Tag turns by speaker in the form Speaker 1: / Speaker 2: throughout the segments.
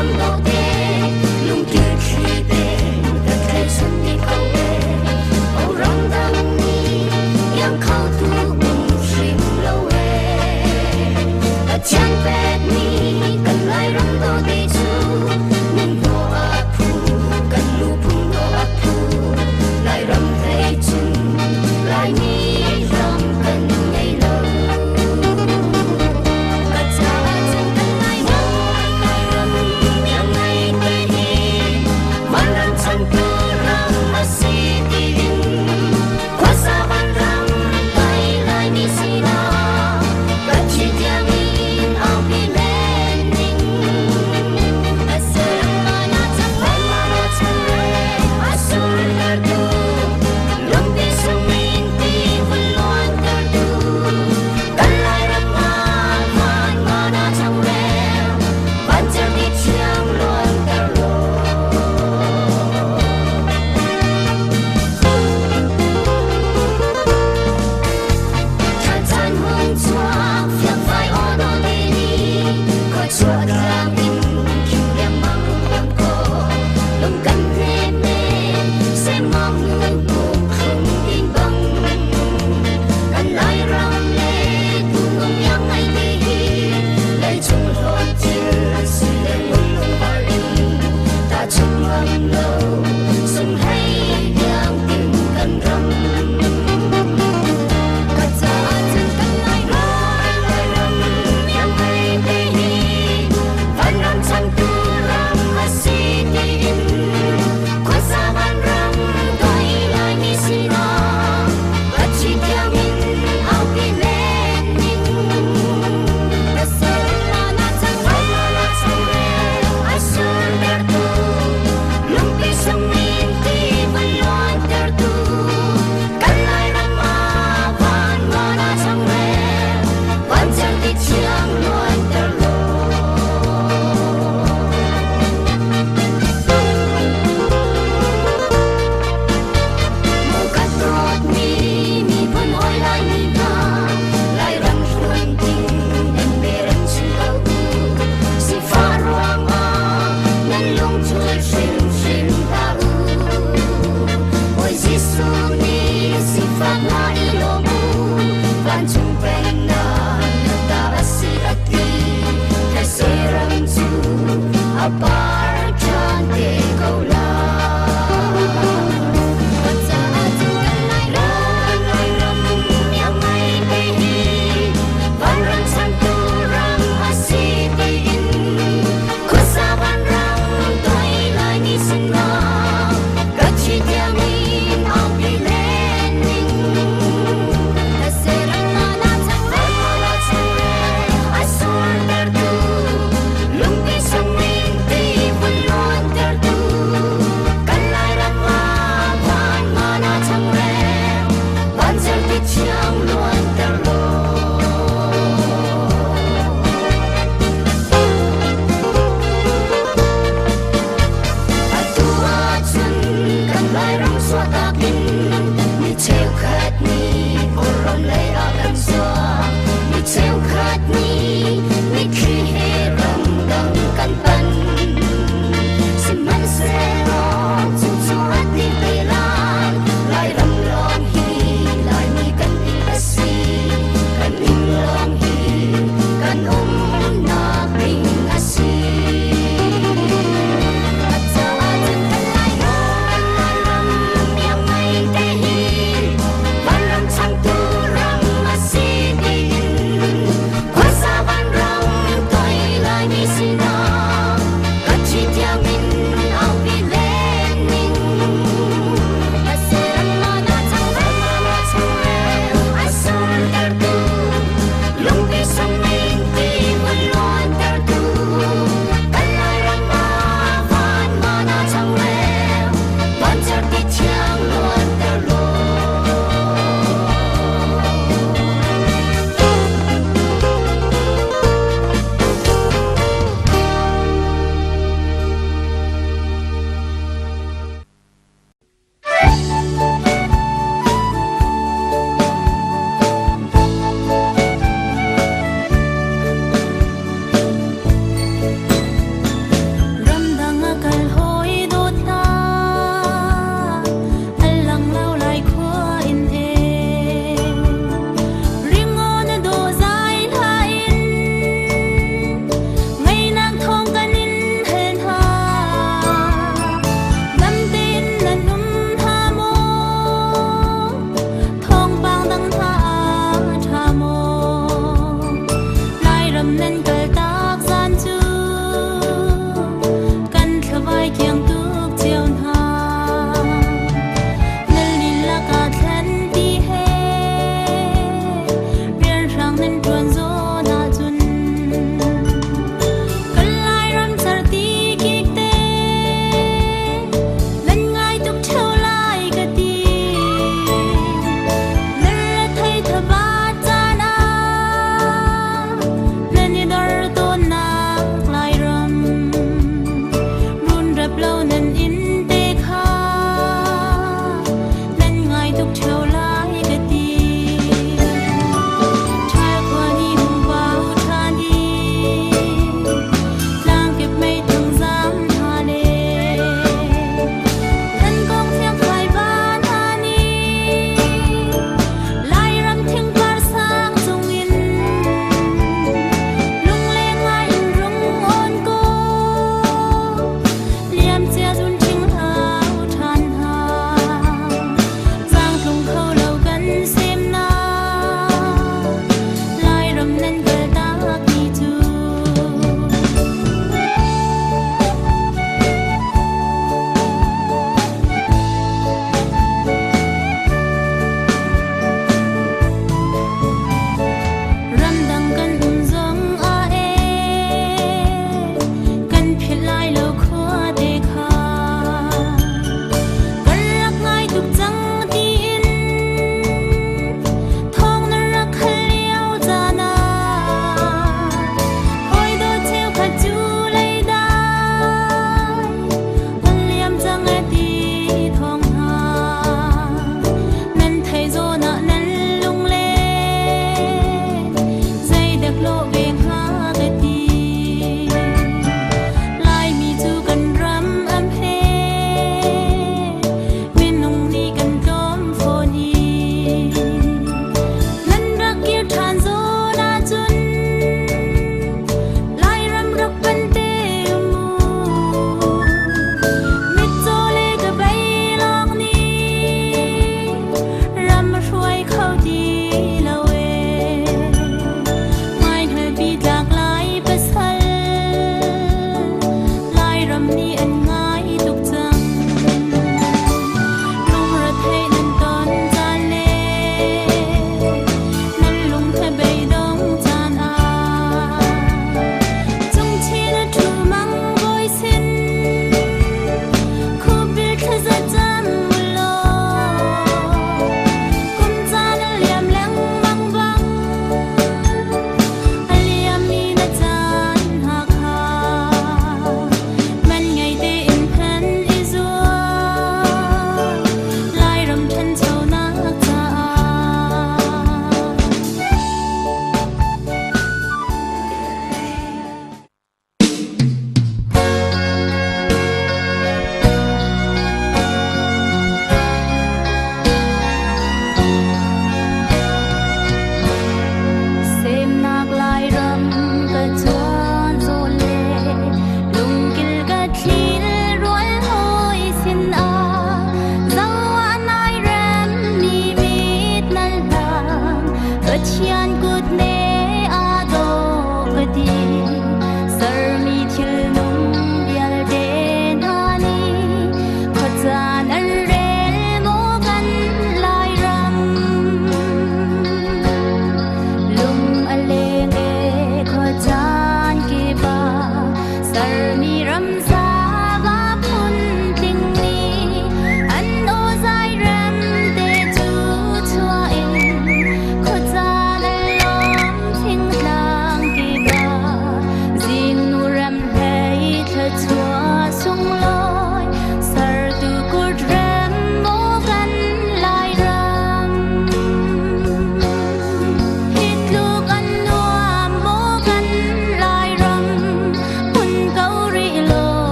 Speaker 1: Lairam dawte lungkil thli te kan tlaihchan dih ko ee. O ramdang nih iang kho tu um hrim lo ee. Pathian pekmi kan Lairam dawte cu nun hnawh a phu, kan nuphung dawh a phu. Lairam hlei cun Laimi ram kan ngei lo. Ka caah cun kan Lairam, Lairam iang ngei te hi vanram chantu ram a si tiin khuasa vanram kai Laimi sinak ka thi tiangin aupi len ding. A ser mana cang mana cang a surtertu lungpi sungin ti vun luantertu kan Lairam ah van mana changreu vancer ni thiang luanter law. Than hung chuak fiangfai aw dawh te ni khuachuah tlang in khim riangmang lam ko lung kan hnem men semmawng nu buk thlum ding bang kan Lairam le tuum iang ngai te hi leicung hlawn thil si le ngun lungvar in tahchunh ngam lo sunghlei tiang tin kan ram. Ka caah cun kan Lairam, Lairam iang ngei te hi vanram changtu ram a si tiin khuasa vanram doi Laimi sinak ka thi tiangin aupi len ning. Ka ser mana cang mana changreu a surtertu lungpi sungin ti van luantertu kan Lairam ah van mana changreu vancer ti thiang luanter law. Maw ka dawtmi miphun hawi Laimi hna, Lairam hlun ding nan berem chim ko u. Sifah ruangah nan lungthul hrimhrim hlah u. Bawi Jesuh nih sifak hna i lawm u, vancung pennak na ta a si a ti. Thetse ram cu a par ṭhan te ko lai. Ka caah cun kan Lairam, Lairam iang ngai te hi vanram changtu ram a si tiin khuasa vanram doi Laimi sinah ka thi tiangin aupi len ning. Ka seram mana chang mana changreu a surtertu lungpi sungin ti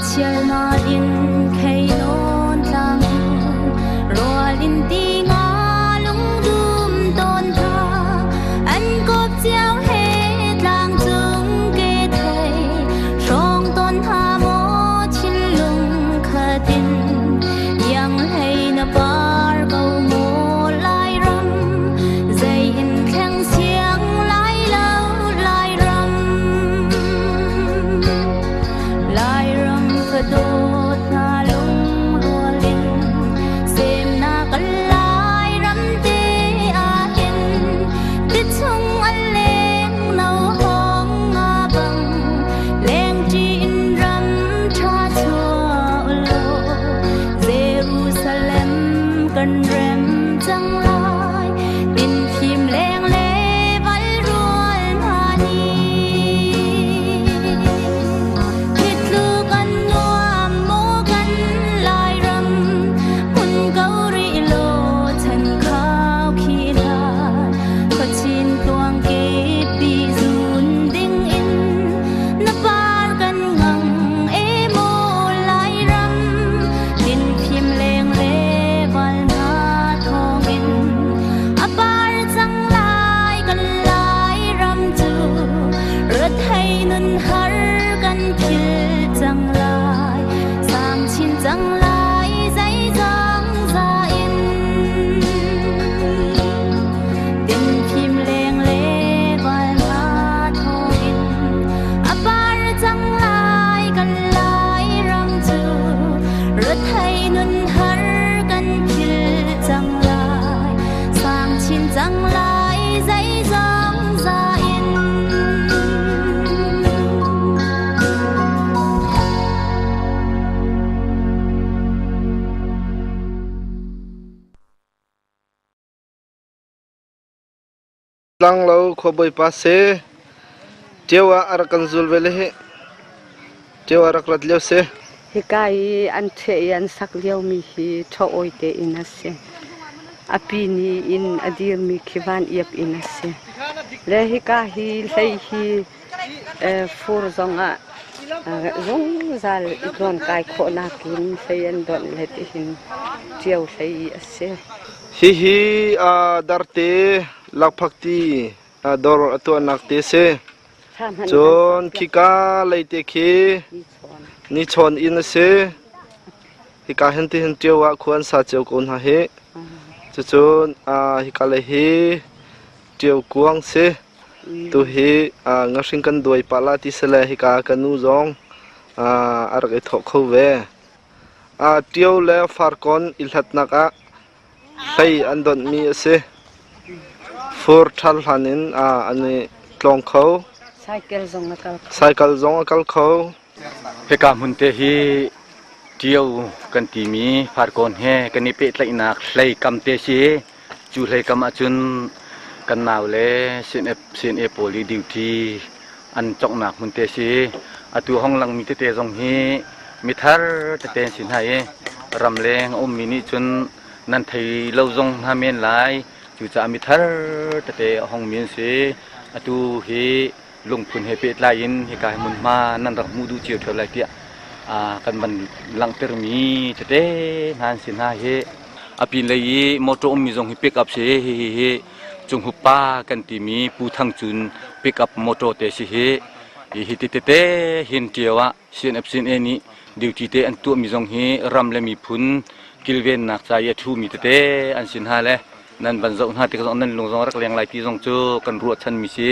Speaker 1: Chialmal in khei nawn tlang rual in ti nga lungdum tawn tha an kawp cio he tlang cung ke thei hrawng tawn hna maw thinlung khatin iang hlei na par ko maw Lairam zei in thleng siang lai lo Lairam Lairam fadawt hna lungrual in semnak kan Lairam te ah hin tichung a leng no hawng nga bang lengṭi in ram ṭha chuah ulaw Jerusalem kan rem cang lai tinfim leng le val rual hna nih hi tluk an nuam maw kan Lairam hmun ko rih law chan khau khi hlan khuachin tluang kip ti zun ding in na par kan ngang e maw Lairam tinfim leng le val hna thawngin a par cang lai kan Lairam cu rethei nun har kan phil cang lai sang chin cang lai zeizong za in tinfim leng le val hna thawngin a par cang lai kan Lairam cu rethei nun har kan phil cang lai sang chin cang lai zeizong za in.
Speaker 2: Tlanglo khuabawipa si. Ṭio ah a rak kan zul ve le hi. Ṭio ah rak rat lio si.
Speaker 3: Hika i an ṭheh i an sak liomi hi ṭha-awi tein a si. A pini in a dirmi khi van iap in a si. Le hika hi hlei hi fur zongah zungzal i tlawnkai khawhnak in hlei an donh le tihin ṭio hlei a si.
Speaker 2: Hihi darte lakphakti dawr a tuahnak te si. Cun khika lei te khi nichawn inn a si. Hika hin ti hin ṭio ah khua an sa cio ko hna hi. Cucun hika lei hi ṭio kuang si. Tuhi ngahring kan duai pah la ti sile hika ka nu zong a rak i thawh kho ve. Ṭio le farkawn i hlatnak ah hlei an donhmi a si. Fur ṭhal hlan in an i tlawng kho.
Speaker 3: Cycle zong a kal kho.
Speaker 2: Cycle zong a kal kho.
Speaker 4: Hika hmun te hi Ṭio kan timi Farkawn he kan i pehtlaihnak hlei kam te si. Cu hlei kam ahcun kan nau le CNA pawl i duty an conghnak hmun te si. Atu hong langmi tete zong hi mithar tete an si hna i ramleng a ummi nih cun nan thei lo zong hna men lai. Cucaah mithar tete a hongmi an si. Atu hi lungphun he pehtlai in hika hi hmunhma nan rak hmuh duh cio ṭheo lai tiah kan van langhtermi tete hna an si hna hi. A pinlei i motor ummi zong hi pick up si hi hi hi Cunghup pa kan timi Pu Thang Cun pick up motor te si hi. Hi ti tete hin ṭio ah CNF CNA nih duty te an tuahmi zong hi ram le miphun kilvennak ca i a ṭhumi tete an si hna le nan van zoh hna tik zong nan lung zong rak leng lai ti zong cu kan ruahchanmi si.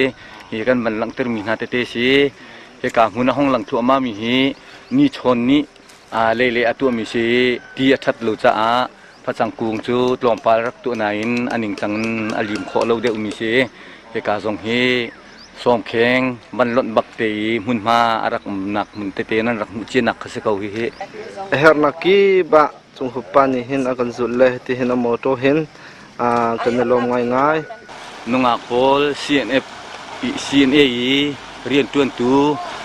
Speaker 4: Hi kan van langhtermi hna tete si. Hika hmun a hong lang thluahmah mi hi ni chawn nih leile a tuahmi si ti a ṭhat lo caah facang kung cu tlawmpal rak tuah nain a ningcang in a lim khawh lo deuhmi si. Hika zong hi sawmkheng van lonh bak te i hmunhma a rak umnak hmun tete nan rak hmuh cianak kha si ko hihi.
Speaker 2: A herhnak kip ah Cunghup pa nih hin a kan zulh le hitihin a mawṭaw hin kan i lawm ngaingai.
Speaker 4: Nungak pawl CNF CNA i rianṭuantu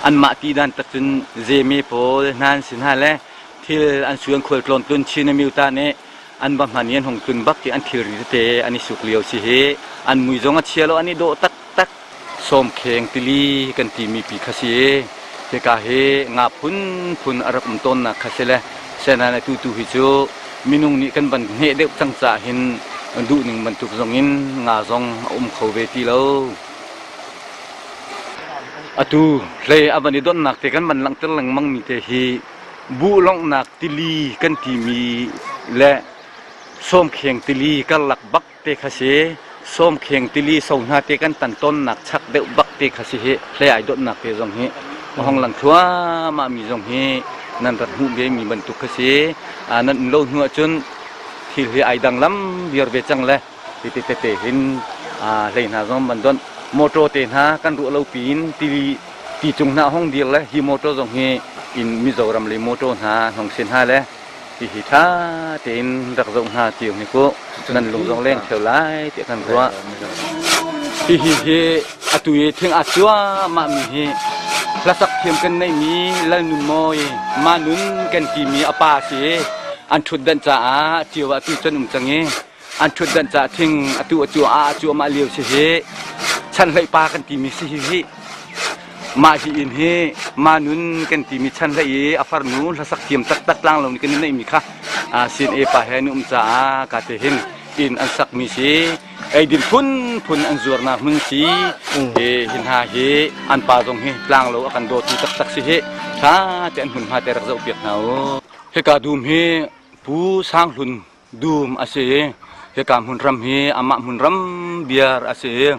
Speaker 4: anmah ti dan tak cun zeme pawl hna an si hna le thil an suan khualtlawn tlun Chin Amyota nih an va hman i an hung tlun bak i an thilri tete an i suk lio si hi an mui zong a chia lo an i dawh taktak. Sawmkheng tili kan timi pi kha si. Hika hi nga phunphun a rak um tawnnak kha si le senain atu tu hi cu minung nih kan van hneh deuh cang caah hin duhning bantuk zong in nga zong a um kho ve ti lo. Atu hlei a van i donnak te kan van langhter lengmang mi te hi buhlonghnak tili kan timi le sawmkheng tili karlak bak te kha si. Sawmkheng tili so hna te kan tan tawnnak chak deuh bak te kha si hi hlei ai dawtnak te zong hi a hong lang thluahmah mi zong hi nan rak hmuh ve mi bantuk kha si. Nan um lo hnu ahcun thil hi ai dang lam viar ve cang le tete tete hin hlei hna zong van donh motor te hna kan ruah lo piin tili ti cung hna hong dir le hi motor zong hi in Mizoram le motor hna hong sin hna le hihi ṭha tein rak zoh hna cio hnik u. Nan lung zong leng ṭheo lai tiah kan ruah. Hihi hi atu i thing aa cuahmah mi hi hlasak thiam kan neihmi Lal Nun Mawi Ma Nun kan timi a pa si i an ṭhutdanh caah cio ah tu can um cang i an ṭhutdanh caah thing atu a cuah a cuahmah lio si hi chanhleih pa kan timi si hi hi mah hi inn hi ma nun kan timi chanhleih i a farnu hlasak thiam taktak tlang lo nih kan i neihmi kha CNA pa he an um caah ka te hin inn an sakmi si eidin phunphun an zuarnak hmun si hi hna hi an pa zong hi tlang lo a kan dawtu taktak si hi tha te an hmunhma te rak zoh piak hna u hika dum hi Pu Sang Hlun dum a si i hika hmunram hi amah hmunram biar a si i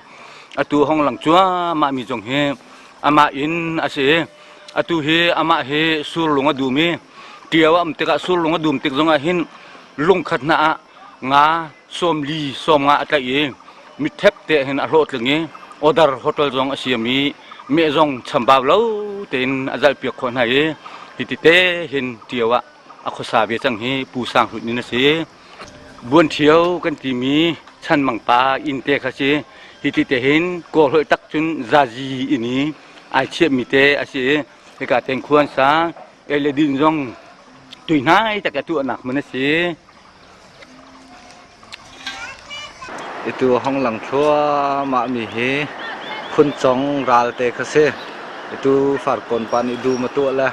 Speaker 4: atu hong lang cuahmah mi zong hi amah inn a si i atu hi amah hi surlung a dum i ṭio a um tikah surlung a dum tik zongah hin lungkhat hna ah nga 40 sawmnga a tlaih i mitthep te hin a hlawhtling i order hotel zong a siam i meh zong chambau lo tein a zalhpiak khawh hna i hiti te hin ṭio ah a khuasa ve cang hi Pu Sang Hlun in a si. Buanṭhio kan timi Chanmang pa inn te kha si. Hi ti te hin Kawlholh tak cun zazi inn i ai chiahmi te a si. Hika ten khuan sang ei le din zong tuihnai tak a tuahnak hmun a si.
Speaker 2: Itu hong lang thluahmah mi hi Phuncong ral te kha si. Itu Farkawn pa nih dum a tuah le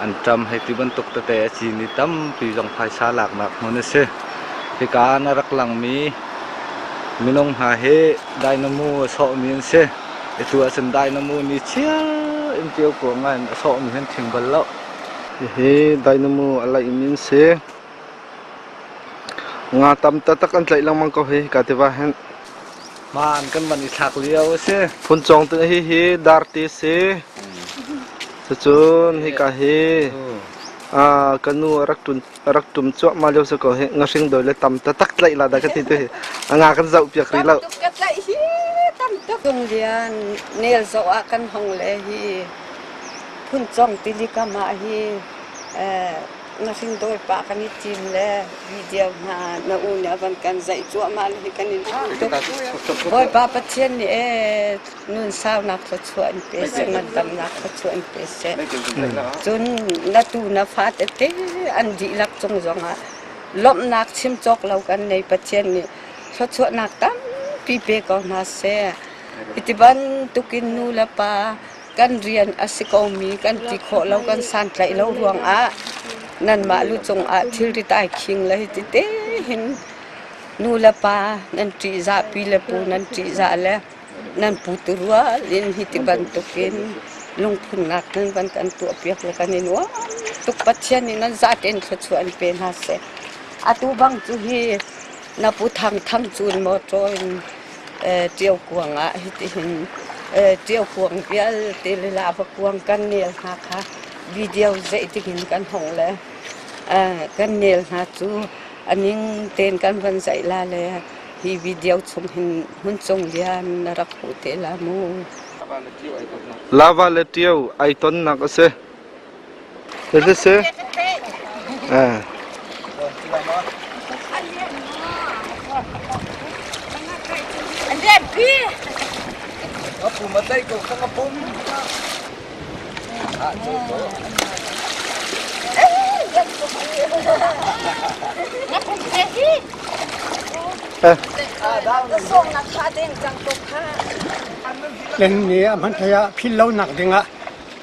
Speaker 2: an ṭam hei ti bantuk tete a cin i tampi zong phaisa laknak hmun a si. Hika na rak langmi minung hna hi dynamo a sawhmi an si. Itu ahcun dynamo nih chiar in ṭio kuang in a sawhmi an ṭhing bal lo. Hihi dynamo a laihmi an si. Nga tam taktak an tlaih lengmang ko hi hika tiva hin.
Speaker 5: Hmaan kan van i thlak lio a si.
Speaker 2: Phuncawng te hi hi darte si. Cucun hika hi ka nu a rak ṭun a rak ṭum cuahmah lio si ko hi ngahring dawi le tam taktak tlaih la dah ka ti tu hi. A nga kan zoh piak rih lo.
Speaker 3: Tam tuk ka tlaih hi tam tuk. Tunglian nel zoh ah kan hong le hi Phuncawng tili kam ah hi Ngahring dawi pah kan i tim le video hna na u nih a van kan zaih cuahmah le hi kan in tuk. Bawipa Pathian nih ee nun saunak thluachuah in pe seh, ngandamnak thluachuah in pe seh. Cun na tu na fa tete an dihlak cung zongah lawmhnak chim cawk lo kan nei Pathian nih thluachuahnak tampi pe ko hna seh. Hiti bantukin nu le pa kan rian a si komi kan ti khawh lo kan santlaih lo ruangah nanmah lu cungah thilrit ai khing le hiti te hin nu le pa nan ṭihzah pi le pu nan ṭihzah le nan pu tu rual in hiti bantukin lungphunnak nan van kan tuahpiak le kan i nuam tuk. Pathian nih nan zatein thluachuah in pe hna seh. Atu bang cu hi na pu Thang Thang cun motor in Ṭio kuang ah hitihin ṭio kuang vialte le lava kuang kan nel hna kha video zeih dingin kan hong le kan nel hna cu a ning tein kan van zeih la le hi video chung hin hmuncung lian na rak hmuh te la mu.
Speaker 2: Lava le ṭio ai tonnak a si. Siseh.
Speaker 6: Len nih a hman thei ah philh lonak dingah.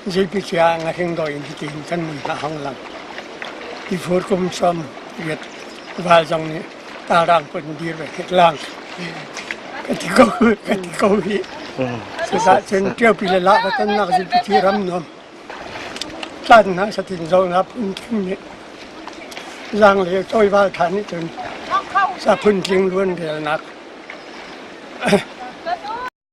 Speaker 6: Zeipi cia ngahring dawi in hitin kan mui hna hong lang. Tifur kum 80 val zong nih tarang pun dir ve hek lang. Ka ti ko ka ti ko hi. Cucaah cun ṭiopi le lah va tonnak zilpi thi ram nuam. Tlan hna satin zo na phun tling nih zaang le cawi val tha nih cun sa phun tling luan relnak.